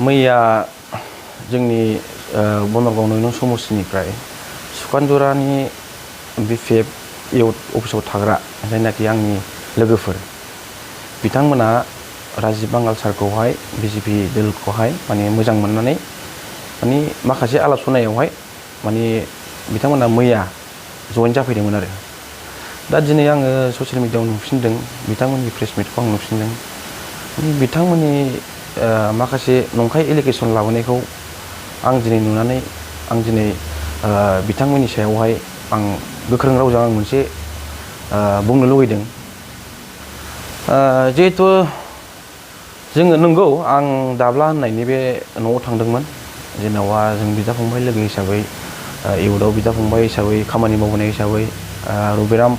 मैया जोंनि Banargaon नयनं समस्तिनिफ्राय सुखानजरानि BPF youth अफिसाव थाग्रा जायनाखि आंनि लोगोफोर बिथांमोना राजिब बांगाल सारखौहाय BJP दोलखौहाय माने मोजां मोननानै माने माखासे आलासनायावहाय माने बिथांमोना मैया जइन जाफैदोंमोन आरो दा दिनै आङो ससियेल मिडियायाव नुफिनदों बिथांमोननि प्रेस मिटखौ आं नुफिनदों बिथांमोननि माखासे नंखाय एलिगेसन लाबोनायखौ आं दिनै नुनानै आं दिनै बिथांमोननि सायावहाय आं गोख्रों रावजों आं मोनसे बुंनो लुबैदों जिहेतु जोङो नंगौ आं दाब्ला होननायनि बे न'आव थांदोंमोन जेनेबा जों बिदा फंबाय लोगो हिसाबै इउथआव बिदा फंबाय हिसाबै खामानि मावबोनाय हिसाबै रबिराम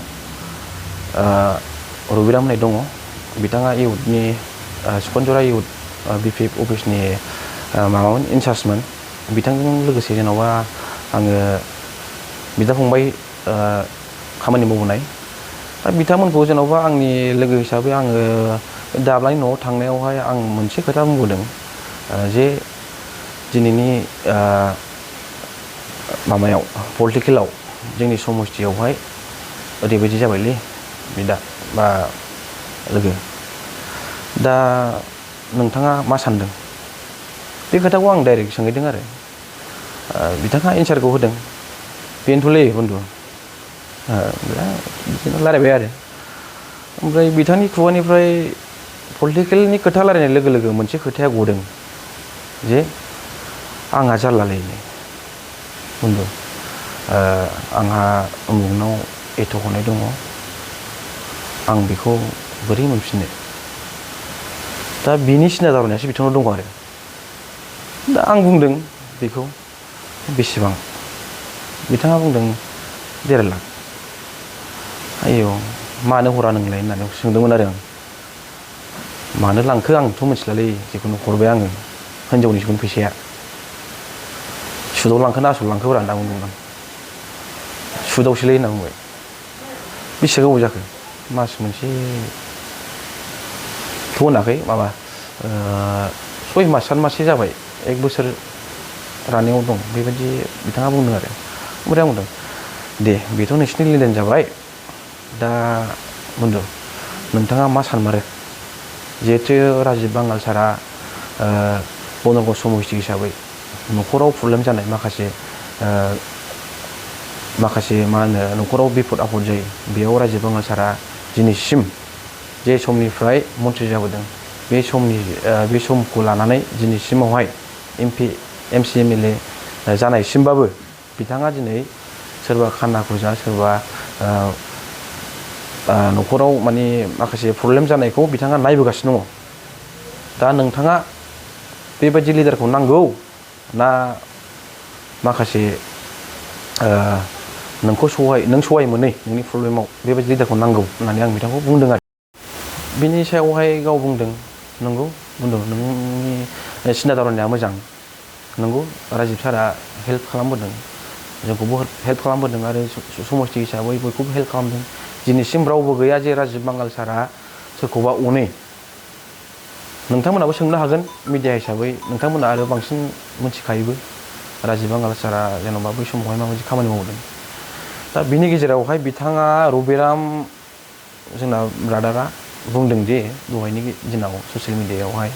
होननाय दङ बिथाङा इउथनि सुखानजरा इउथ BPF अफिसनि माबामोन इनचार्जमोन बिथांजों लोगोसे जेनेबा आङो बिदा फंबाय खामानि मावबोनाय दा बिथांमोनखौ जेनेबा आंनि लोगो हिसाबै आङो दाब्लानि न'आव थांनायावहाय आं मोनसे खोथा बुंबोदों जे दिनैनि माबायाव पलिटिकेलाव जोंनि समस्तियावहाय ओरैबायदि जाबायलै बिदा बा लोगो दा नोंथाङा मा सानदों बे खोथाखौ आं डाइरेक्ट सोंहैदों आरो बिथाङा एन्सारखौ होदों बेनोथ'लै बन्धु बिदिनो रायलायबाय आरो ओमफ्राय बिथांनि खुगानिफ्राय पलिटिकेलनि खोथा रायलायनाय लोगो लोगो मोनसे खोथाया गदों जे आंहा जारलालै बन्धु आंहा उमुगनाव एथ' हरनाय दङ आं बेखौ बोरै मोनफिननो दा बिनि सिन्था जाबोनायासो बिथांनाव दङ आरो दा आं बुंदों बेखौ बेसेबां बिथाङा बुंदों 1.5 लाख आयौ मानो हरा नोंलाय होननानै सोंदोंमोन आरो आं मानो लांखो आंथ' मिथिलालै जिखुनु हरबाय आङो हिनजावनि जिखुनु फैसाया सुदाव लांखो ना आसोल लांखो होनना बुंदोंमोन आं सुदावसोलै होनना बुंबाय बेसे गोबाव जाखो मास मोनसेथ' होनाखै माबा 6 मास 7 माससो जाबाय 1 बोसोर रानिंआव दं बेबायदि बिथाङा बुंदों आरो ओमफ्राय आं बुंदों दे बेथ' नोंसिनि लेनदेन जाबाय दा बन्धु नोंथाङा मा सानमारो जिहेथु राजिब बांगाल सारा बनरगाव समस्ति हिसाबै न'खराव प्रब्लेम जानाय माखासे मा होनो न'खराव बिपद आफद जायो बेयाव राजिब बांगाल सारा दिनैसिम जे समनिफ्राय मन्थ्रि जाबोदों बे समखौ लानानै दिनैसिमावहाय MC MLA जानायसिमबाबो बिथाङा दिनै सोरबा खाना खुजा सोरबा न'खराव माने माखासे प्रब्लेम जानायखौ बिथाङा नायबोगासिनो दङ दा नोंथाङा बेबायदि लिडारखौ नांगौ ना माखासे नों सहाय मोनै नोंनि प्रब्लेमाव बेबायदि लिडारखौ नांगौ होननानै आं बिथांखौ बुंदों आरो बिनि सायावहाय गाव बुंदों नंगौ बन्धु नोंनि सिन्था दावरायनाया मोजां नंगौ राजिब सारा हेल्प खालामबोदों जोंखौबो हेल्प खालामबोदों आरो समस्ति हिसाबै बयखौबो हेल्प खालामदों दिनैसिम रावबो गैया जे राजिब बांगाल सारा सोरखौबा अने नोंथांमोनाबो सोंनो हागोन मिडिया हिसाबै नोंथांमोना आरो बांसिन मिथिखायोबो राजिब बांगाल सारा जेन'बा बै समावहाय माबायदि खामानि मावदों दा बिनि गेजेरावहाय बिथाङा रबिराम जोंना ब्रादारा बुंदों जे दहायनि दिनाव ससियेल मिडियायावहाय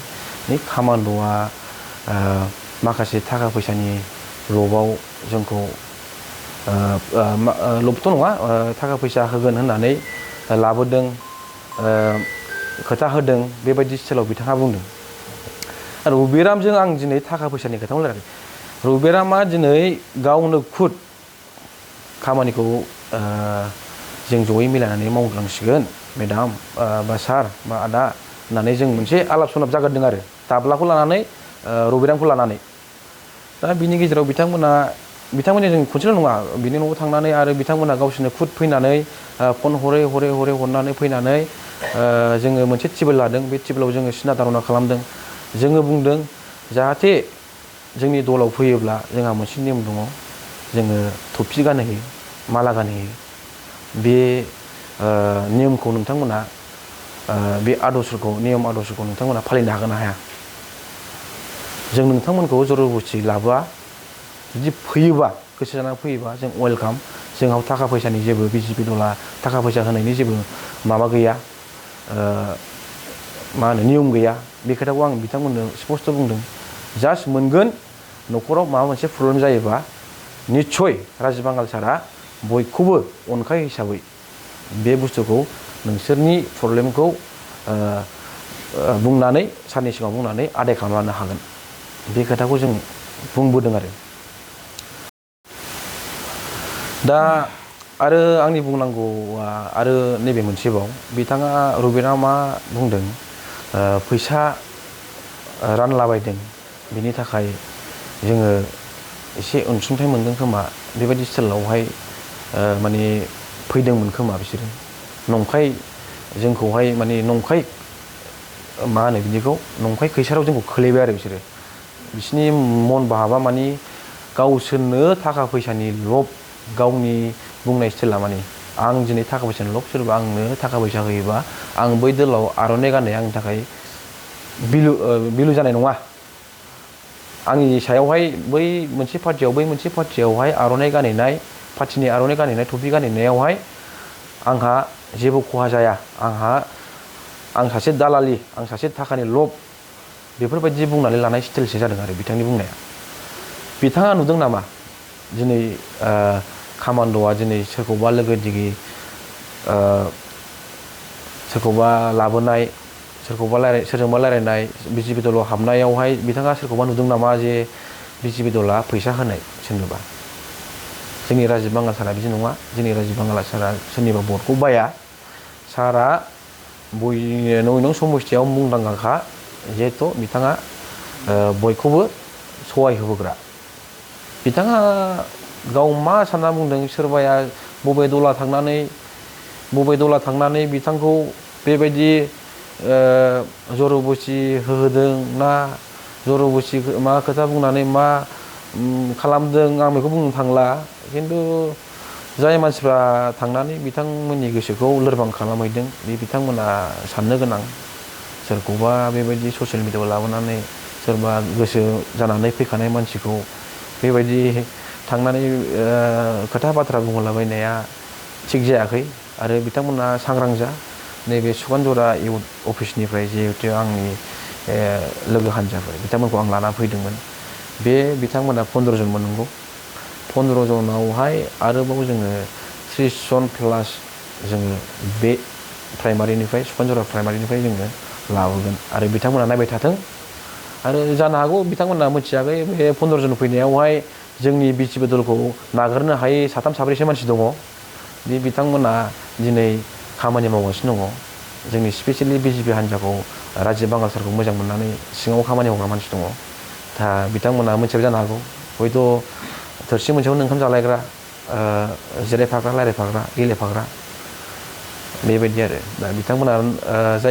खामान्ड'आ माखासे थाखा फैसानि लबाव जोंखौ लबथ' नङा थाखा फैसा होगोन होननानै लाबोदों खोथा होदों बेबायदि स्टाइलाव बिथाङा बुंदों रबिरामजों आं दिनै थाखा फैसानि खोथाखौनो रायलायाखै रबिरामा दिनै गावनो खुद खामानिखौ जों जयै मिलायनानै मावलांसिगोन मेडाम बा सार बा आदा होननानै जों मोनसे आलाप सलाप जागोरदों आरो दाब्लाखौ लानानै रबिरामखौ लानानै दा बिनि गेजेराव बिथांमोननि जों खनसेल' नङा बिनि न'आव थांनानै आरो बिथांमोना गावसोरनो खुद फैनानै फन हरनानै फैनानै जोङो मोनसे टेबोल लादों बे टेबोलाव जोङो सिना दारना खालामदों जोङो बुंदों जाहाथे जोंनि दलाव फैयोब्ला जोंहा मोनसे नेम दङ जोङो थफि गानहोयो माला गानहोयो बे नियमखौ नोंथांमोना बे आदर्शखौ नियम आदर्शखौ नोंथांमोना फालिनो हागोन ना हाया जों नोंथांमोनखौ जर'बस्थि लाबोआ, जुदि फैयोबा गोसो जानानै फैयोबा जों वेलकाम। जोंनाव थाखा फैसानि जेबो बिजेपि दला थाखा फैसा होनायनि जेबो माबा गैया, मा होनो नियम गैया। बे खोथाखौ आं बिथांमोननो स्पस्ट' बुंदों। जास्ट मोनगोन, न'खराव माबा मोनसे प्रब्लेम जायोबा निस्सय राजिब बांगाल सारा बयखौबो अनखाय हिसाबै बे बुस्थुखौ नोंसोरनि प्रब्लेमखौ बुंनानै सारनि सिगाङाव बुंनानै आदाय खालामनो हागोन। बे खोथाखौ जों बुंबोदों आरो। दा आरो आंनि बुंनांगौआ आरो नैबे मोनसेबाव, बिथाङा रुबिना मा बुंदों, फैसा रानलाबायदों बिनि थाखाय जोङो एसे अनसुंथाइ मोनदों खोमा, बेबायदि स्टाइलावहाय माने फैदोंमोन खोमा बिसोरो। नंखाय जोंखौहाय माने नंखाय मा होनो बिदिखौ, नंखाय खैसाराव जोंखौ खोलैबाय आरो बिसोरो। बिसिनि मन भाबा माने गावसोरनो थाखा फैसानि लब, गावनि बुंनाय स्टाइला माने आं दिनै थाखा फैसानि लब, सोरबा आंनो थाखा फैसा होयोबा आं बै दोलाव आर'नाइ गाननाया आंनि थाखाय बिलु जानाय नङा। आंनि सायावहाय बै मोनसे पार्टियावहाय आर'नाइ गानहैनाय, पार्टिनि आर'नाइ गानहैनाय, टफि गानहैनायावहाय आंहा जेबो खहा जाया। आं सासे दालालि, आं सासे थाखानि लब, बेफोरबायदि बुंनानै लानाय स्टाइलसो जादों आरो बिथांनि बुंनाया। बिथाङा नुदों नामा दिनै कामान्ड'आ दिनै सोरखौबा लोगो दिगि सोरखौबा लाबोनाय, सोरजोंबा रायलायनाय, बिजेपि दलाव हाबनायावहाय बिथाङा सोरखौबा नुदों नामा जे बिजेपि दला फैसा होनाय सोरनोबा? जोंनि राजिब बांगाल सारा बिदि नङा। जोंनि राजिब बांगाल सारा सोरनिबा भटखौ बाया। सारा नयनं समस्थियाव मुंदांखा, जिहेथु बिथाङा बयखौबो सहाय होबोग्रा। बिथाङा गाव मा सानना बुंदों, सोरबाया बबे दला थांनानै बिथांखौ बेबायदि जर'बस्थि होहोदों ना जर'बस्थि मा खोथा बुंनानै मा खालामदों, आं बेखौ बुंनो थांला। खिन्थु जाय मानसिफ्रा थांनानै बिथांमोननि गोसोखौ लोरबां खालामहैदों, बे बिथांमोना साननो गोनां। सोरखौबा बेबायदि ससियेल मिडियाआव लाबोनानै सोरबा गोसो जानानै फैखानाय मानसिखौ बेबायदि थांनानै खोथा बाथ्रा बुंहरलाबायनाया थिग जायाखै। आरो बिथांमोना सांग्रां जा। नैबे सुखानजरा इउथ अफिसनिफ्राय जिहेथु आंनि लोगो हान्जाफोर, बिथांमोनखौ आं लाना फैदोंमोन। बे बिथांमोना 15 जन मोननांगौ। 15 जनावहाय आरोबाव जोङो 30 जन प्लास जोङो बे प्राइमारिनिफ्राय, सुखानजरा प्राइमारिनिफ्राय जोङो लाबोगोन। आरो बिथांमोना नायबाय थाथों। आरो जानो हागौ बिथांमोना मिथियाखै, बे 15 जन फैनायावहाय जोंनि बिजेपि दलखौ नागारनो हायै 3 4सो मानसि दङ। बे बिथांमोना दिनै खामानि मावगासिनो दङ। जोंनि स्पेसियेलि बिजेपि हान्जाखौ राजिब बांगाल सारखौ मोजां मोननानै सिङाव खामानि मावग्रा मानसि दङ। दा बिथांमोना मिथियाबो जानो हागौ। हयथ' थोरसि मोनसेयावनो ओंखाम जालायग्रा, जिरायफाग्रा, रायलायफाग्रा, गेलेफाग्रा, बेबायदि आरो। दा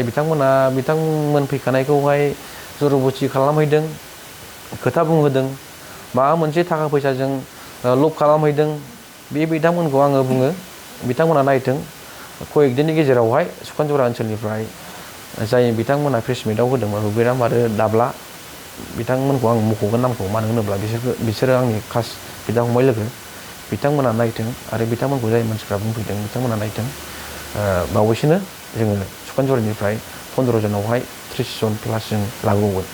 बिथांमोन फैखानायखौहाय जर'बस्थि खालामहैदों, खोथा बुंहोदों, माबा मोनसे थाखा फैसाजों लब खालामहैदों, बे बिथांमोनखौ आङो बुङो बिथांमोना नायथों। कयेकदिननि गेजेरावहाय सुखानजरा ओनसोलनिफ्राय जाय बिथांमोना प्रेस मिटआव होदोंमोन, रुबिराम आरो दाब्ला, बिथांमोनखौ आं मख'गोन नामखौ, मानो होनोब्ला बिसोरो आंनि खास बिदा फंबाय लोगो। बिथांमोना नायथों आरो बिथांमोनखौ जाय मानसिफ्रा बुंफैदों बिथांमोना नायथों। बावैसोनो जोङो सुखानजरानिफ्राय 15 जनावहाय 30 जन प्लास जों लाबोबावगोन।